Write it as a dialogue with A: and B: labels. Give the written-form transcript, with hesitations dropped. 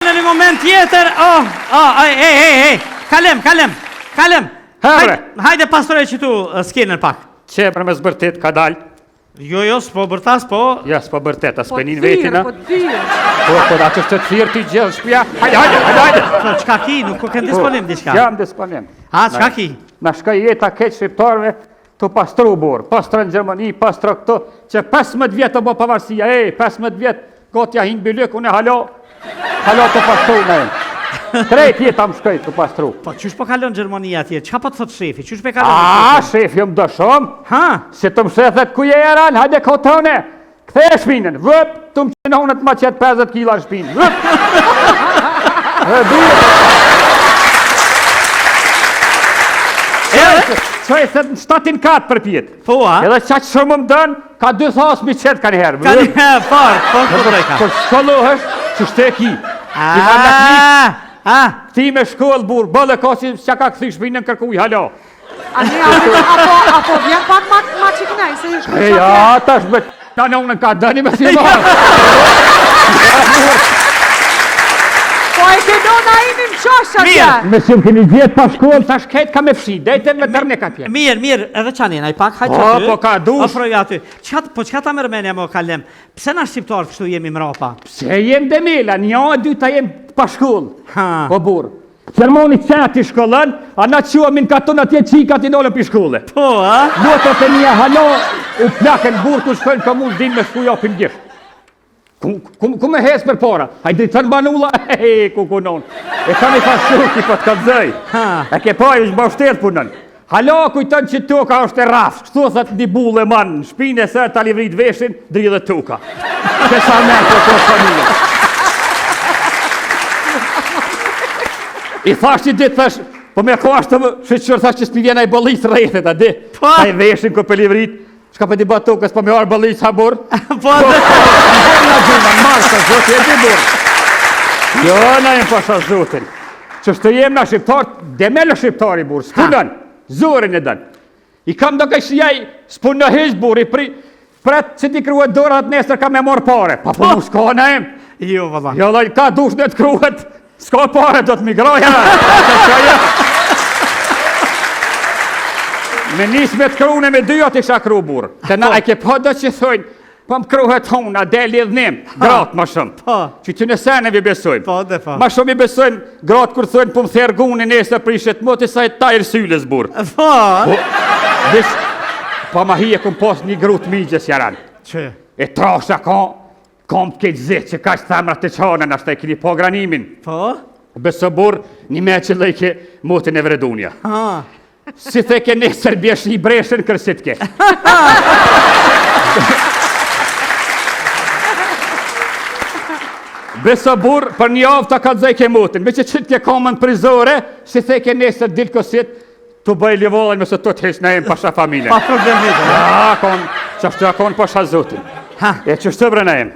A: në një moment tjetër. Oh, oh, ej, ej, ej, ej. Kalem, kalem, kalem.
B: Hajde,
A: hajde pastroje qitu skenën pak.
B: Qe për me zbërtit, ka dalë.
A: Jo, jo, s'po bërtas, po...
B: Jo, s'po bërtet, as po penin vetin,
C: a? Po të thirr,
B: po Po, po, atë është të thirr ty gjithë shpia. Hajde, hajde, hajde, hajde.
A: Po, çka ki, nuk po ke disponim diçka?
B: Jam disponim.
A: A, çka ki?
B: Na shkoi jeta keq shqiptarëve tu pastru burrë, pastro në Gjermani, pastro këtu, që 15 vjet u bo pavarësia, ej, 15 vjet, gati ja hin bylyk, unë hala, hala tu pastru në Krejt jeta më shkoi tu pastru.
A: Po, qysh po kalon Gjermania atje? Çka po të thotë shefi? Qysh po kalon?
B: A, shefi më do shumë.
A: Ha?
B: Si të më sheh ku je Eran, hajde kotone. Ktheje shpinën, vëp, të më qenë honët ma qetë 50 kila në shpinë, vëp. Dhe duhet.
A: Edhe?
B: Që e thët në shtatin katë për pjetë.
A: Po, a?
B: Edhe qaq shumë më dënë, ka dy thasë mi qetë ka njëherë.
A: Ka një herë, parë, po, po, po,
B: po, Kur shkollohesh, që shte ki.
A: A, a.
B: Ti me shkollë, burrë, bële ka që s'ka ka këthy shpinën kërkuj, halo.
C: A ne, apo, apo vjen pak ma, ma qiknaj, se ju shkruj
B: që Ja, tash me ta në unë ka dëni me si marrë.
C: Po e ke do na imi më qosh atje.
B: Me si më keni gjetë pa shkollë, tash krejt ka me fshi, dejte me tërne ka tjetë.
A: Mirë, mirë, edhe qanin, ai pak, hajtë
B: po,
A: aty.
B: Po, ka dush.
A: Ofroj aty. Çka, po çka ta merr menja mo kalem? Pse na shqiptarët kështu jemi mrapa?
B: Pse jem demela, një e dyta jem pa shkollë.
A: Ha.
B: Po burrë. Gjermani që ti shkollën, a na çohemi në katun atje qikat i nolën pi shkolle.
A: Po, a?
B: Motrat e mija hala, u plakën burrë kur shkojnë komunë, din me shku japin gisht. Ku, ku, ku me hec përpara? Hajde i thënë banulla, he, ku kunon. E kam i pas shuki, po të kallzoj. E ke pa, i është bashtet punën. Hala kujton që toka është e rrafsh, kështu thot një bullë e man, në shpinë e sër ta livrit veshin, dridhet toka. Që sa me të të familje. I thash një ditë, thash, po me ko ashtë të më, shyqyr thash që s'pi vjen ai bollic rrethet, a di?
A: Po.
B: Ai veshin ku pe livrit, çka po t'i bë tokës, po me arë bollic ha burr?
A: Po,
B: Po, po, na gjuma, në marë, të zoti e di burr. Jo, na jem pasha zotin. Që shtë jem na shqiptar, demelo shqiptari burr, s'punon, zorin e dënë. I kam do kështë jaj, s'punon hiç burr, i pri, pret që t'i kruhet dora atë nesër ka me marrë pare. Pa punu po. s'ka na jem.
A: Jo, valla.
B: Jo, valla, ka dush në të kruhet, s'ka pare, do të migroja. Me nis me të kru në me dyja të isha kru burr. Të na
A: Po.
B: e ke po do që thojnë, po më kruhet hona, del idhnim, gratë më shumë.
A: Po.
B: Që që në seneve i besojmë.
A: Po, dhe po.
B: Ma shumë i besojmë gratë kur thojnë, po më therë guni nesër prishet moti sa e tajrë sylës burr.
A: Po.
B: Po, veç, pa ma hije kum pas një gru të migjës jaran.
A: Që?
B: E trasha ka, kam të keq zit që kaq themrat të qanën, ashtë e kini po granimin.
A: Po?
B: Beso burr, një me që lejke motin e vredunja.
A: Ha.
B: Si the ke nesër bjesh i breshën kërsit ke. Beso burr, për një javë ta kallzoj ke motin. Me që qitë ke kamën prizore, si the ke nesër dil kësit, të bëj livollën me se të të heq në emë pasha familjen.
A: Pa problem hiç.
B: Ja, kon, që ashtu ja kon pasha zotin.
A: Ha.
B: E që shtë bre në emë.